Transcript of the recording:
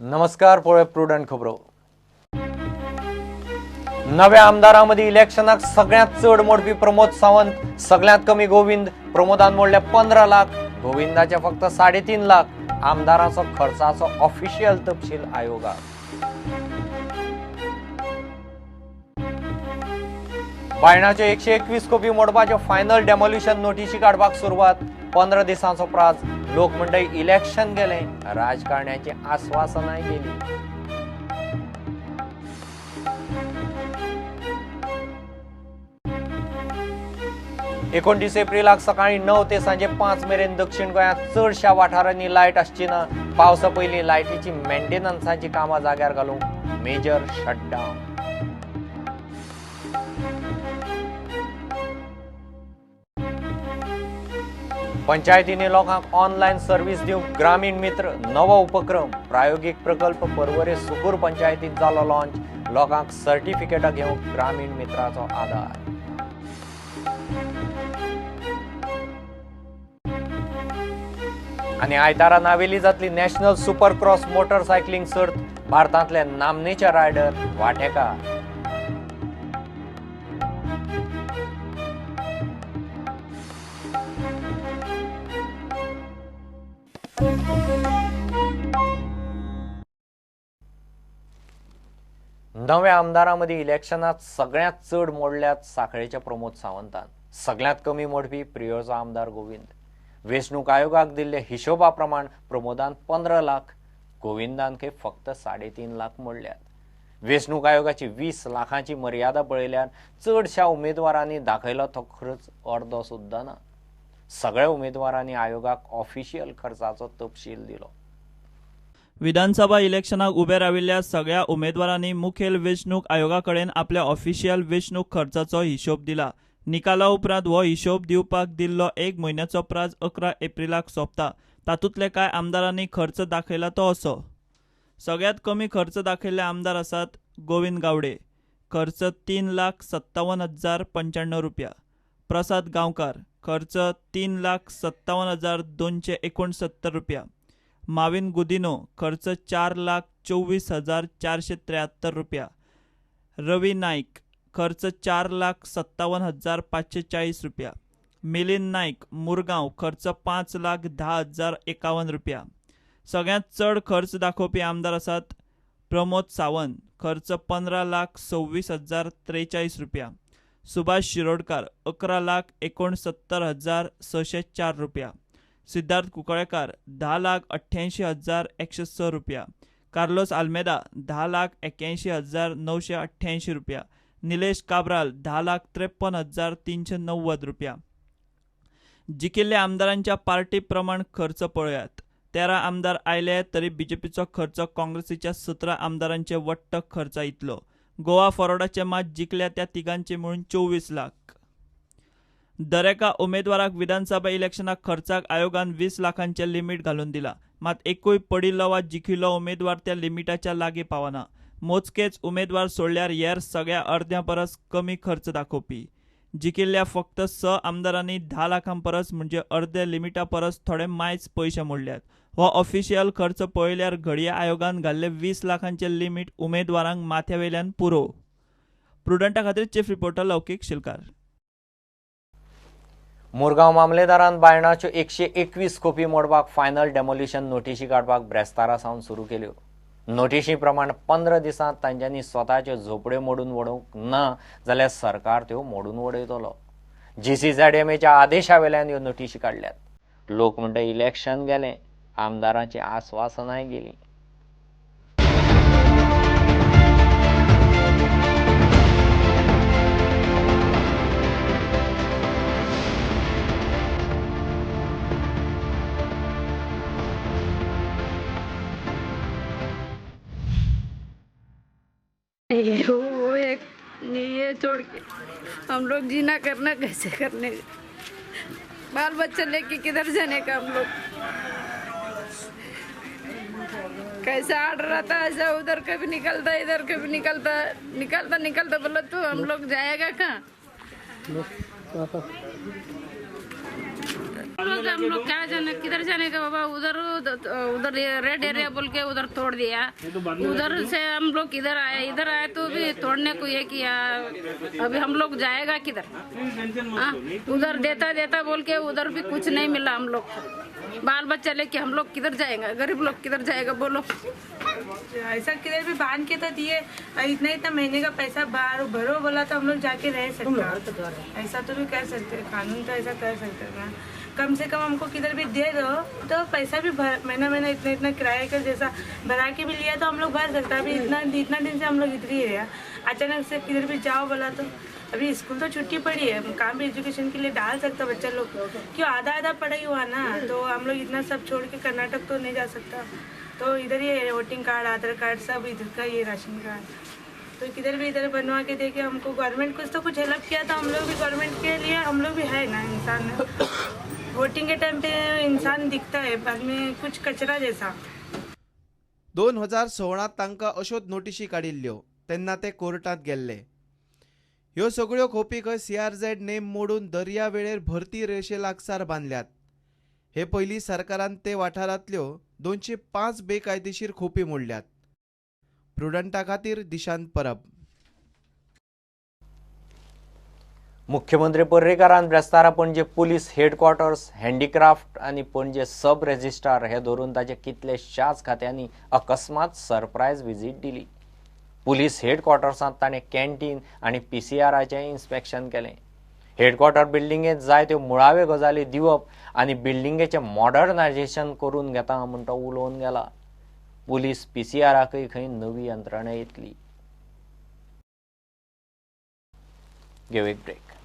नमस्कार, पळय प्रुडंट खबरो. नव्या आमदारां मदीं इलेक्शनाक सगळ्यांत चड मोडपी प्रमोद सावंत, सगळ्यांत कमी गोविंद. प्रमोदान मोडले 15 लाख, गोविंदाचे फक्त 3.5 लाख. आमदारांचो खर्चाचो ऑफिशियल तपशील आयोगाक. बायणाच्यो 121 कोपी मोडपाच्यो फायनल डेमोल्युशन नोटिशी काडपाक सुरवात. 15 दिसांचो प्राज. लोक म्हणटाय इलेक्शन गेलें, राजकारण्याची आस्वासनाय गेली. एकोणतीस एप्रिलाक सकाळी 9 ते सांजे 5 मेरेन दक्षिण गोंयांत चडश्या वाठारांनी लायट आसची ना. पावसा पयलीं लायटीची मेंटेनन्साची कामां जाग्यार घालूंक मेजर शटडावन. पंचायतींनी लोकांक ऑनलायन सर्वीस दिवंक ग्रामीण मित्र नवो उपक्रम. प्रायोगीक प्रकल्प पर्वरे सुकूर पंचायतींत जालो लॉन्च. लोकांक सर्टिफिकेटां घेवंक ग्रामीण मित्राचो आदार. आनी आयतारा नावेली जातली नॅशनल सुपर क्रॉस मोटरसायकलींग सर्त. भारतांतले नामनेचे रायडर वांटेकार. नव्या आमदारां मदीं इलेक्शनांत सगळ्यांत चड मोडल्यात सांखळेच्या प्रमोद सावंतान. सगळ्यांत कमी मोडपी प्रियोळचो आमदार गोविंद. वेंचणूक आयोगाक दिल्ले हिशोबा प्रमाण प्रमोदान 15 लाख, गोविंदान खंय फक्त 3.5 लाख मोडल्यात. वेंचणूक आयोगाची 20 लाखांची मर्यादा पळयल्यार चडश्या उमेदवारांनी दाखयलो तो खर्च अर्दो सुद्दां ना. सगळ्या उमेदवारांनी आयोगाक ऑफिशियल खर्चाचो तपशील दिलो. विधानसभा इलेक्शनाक उबे राविल्ल्या सगळ्या उमेदवारांनी मुखेल वेंचणूक आयोगा कडेन आपल्या ऑफिशियल वेंचणूक खर्चाचो हिशोब दिला. निकाला उपरांत हो हिशोब दिवपाक दिल्लो 1 म्हयन्याचो प्राज 11 एप्रिलाक सोंपता. तातूंतले कांय आमदारांनी खर्च दाखयला तो असो. सगळ्यांत कमी खर्च दाखयल्ले आमदार आसात गोविंद गावडे, खर्च 3,57,095 रुपया. प्रसाद गांवकार, खर्च 3,57,269 रुपया. माविन गुदिनो, खर्च 4,24,473 रुपया. रवी नाईक, खर्च 4,57,540 रुपया. मिलिंद नाईक मुरगांव, खर्च 5,10,051 रुपया. सगळ्यांत चड खर्च दाखोवपी आमदार आसात प्रमोद सावंत, खर्च 15,26,043 रुपया. सुभाष शिरोडकार 11,69,604 रुपया. सिद्धार्थ कुंकळेकार 10,88,106 रुपया. कार्लोस आल्मेदा 10,81,988 रुपया. निलेश काब्राल 10,53,390 रुपया. जिखिल्ल्या आमदारांच्या पार्टी प्रमाण खर्च पळयात. 13 आमदार आयले तरी बीजेपीचो खर्च काँग्रेसीच्या 17 आमदारांचे वट्ट खर्चा इतलो. गोवा फॉरवर्डाचे मात जिखल्या त्या तिगांचे मेळून 24 लाख. दरेका उमेदवाराक विधानसभा इलेक्शनाक खर्चाक आयोगान 20 लाखांचे लिमीट घालून दिला. मात एकूय पडिल्लो वा जिखिल्लो उमेदवार त्या लिमिटाच्या लागीं पावना. मोजकेच उमेदवार सोडल्यार हेर सगळ्या अर्द्या परस कमी खर्च दाखोवपी. जिखिल्ल्या फक्त 6 आमदारांनी 10 लाखां परस म्हणजे अर्दे लिमिटा परस थोडे मायज पयशे मोडल्यात. हो ऑफिशियल खर्च पळयल्यार घडये आयोगान घाल्ले 20 लाखांचे लिमीट उमेदवारांक माथ्यावेल्यान पुरो. प्रुडंटा खातीर चीफ रिपोर्टर लौकीक शिलकार. मुरगांव मामलेदारान बायणाच्यो 121 कोपी मोडपाक फायनल डेमोलिशन नोटिशी काडपाक ब्रेस्तारा सावन सुरू केल्यो. नोटिशी प्रमाण 15 दिसांत तांच्यांनी स्वताच्यो झोपड्यो मोडून वडोवंक ना जाल्यार सरकार त्यो मोडून वडयतलो. GCZMAच्या आदेशा वेल्यान ह्यो नोटिशी काडल्यात. लोक म्हणटा इलेक्शन गेलें, आमदारांची आस्वासनाय गेली. ये वो एक ये छोड़ के हम लोग जीना करना कैसे करने, बाल बच्चे लेके किधर जाने का हम लोग, कैसा आर्डर आता है ऐसा उधर कभी निकलता इधर कभी निकलता, निकलता निकलता बोला तो हम लोग जाएगा कहाँ। हम लोग क्या जाने किधर जाने का बाबा, उधर उधर रेड एरिया बोल के उधर तोड़ दिया, उधर से हम लोग इधर आए, इधर आए तो भी तोड़ने को ये किया। अभी हम लोग जाएगा किधर? उधर देता देता बोल के उधर भी कुछ नहीं मिला हम लोग को। बाल बच्चा लेके हम लोग किधर जाएगा, गरीब लोग किधर जाएगा बोलो। ऐसा किधर भी बांध के तो दिए, इतना इतना महीने का पैसा भरो बोला तो हम लोग जाके रह सकते, ऐसा तो भी कर सकते, कानून तो ऐसा कर सकते ना। कम से कम हमको किधर भी दे दो तो पैसा भी भर, महीना महीना इतना इतना किराए का जैसा भरा के भी लिया तो हम लोग भर सकते। अभी इतना इतना दिन से हम लोग इधर ही है, अचानक से किधर भी जाओ बोला तो अभी स्कूल तो छुट्टी पड़ी है, काम भी एजुकेशन के लिए डाल सकता बच्चा लोग, क्यों आधा आधा पढ़ाई हुआ ना, तो हम लोग इतना सब छोड़ के कर्नाटक तो नहीं जा सकता। तो इधर ही वोटिंग कार्ड, आधार कार्ड सब इधर का, ये राशन कार्ड तो किधर भी इधर बनवा के देके हमको गवर्नमेंट कुछ तो कुछ हेल्प किया तो हम लोग भी गवर्नमेंट के लिए, हम लोग भी है ना इंसान। वोटिंग के टाइम पे इंसान दिखता है, बाद में कुछ कचरा जैसा। 2016 तांकां अश्योच नोटिशी काडिल्ल्यो तेन्ना ते कोर्टांत गेल्ले। ह्यो सगळ्यो खोपी खंय CRZ name मोडून दर्या वेळेर भरती रेशे लागसार बांदल्यात। हे पयलीं सरकारान ते वाठारांतल्यो 205 बेकायदेशीर खोपी मोडल्यात। प्रुडंटा खातीर दिशांत परब। मुख्यमंत्री पर्रीकारान ब्रेस्तारा पणजे पुलीस हेडक्वॉर्टर्स, हँडीक्राफ्ट आनी पणजे सब रेजिस्ट्रार हे धरून ताचे कितलेशाच खात्यांनी अकस्मात सरप्रायज विजीट दिली। पुलीस हेडक्वॉर्टर्सांत ताणें कॅन्टीन आनी PCRाचें इन्स्पेक्शन केलें। हेडक्वॉर्टर बिल्डिंगेंत जाय त्यो मुळाव्यो गजाली दिवप आनी बिल्डिंगेचें मॉडर्नायझेशन करून घेता म्हूण तो उलोवन गेला। पुलीस PCRाकय खंय नवी यंत्रणा येतली। घेवं एक ब्रेक।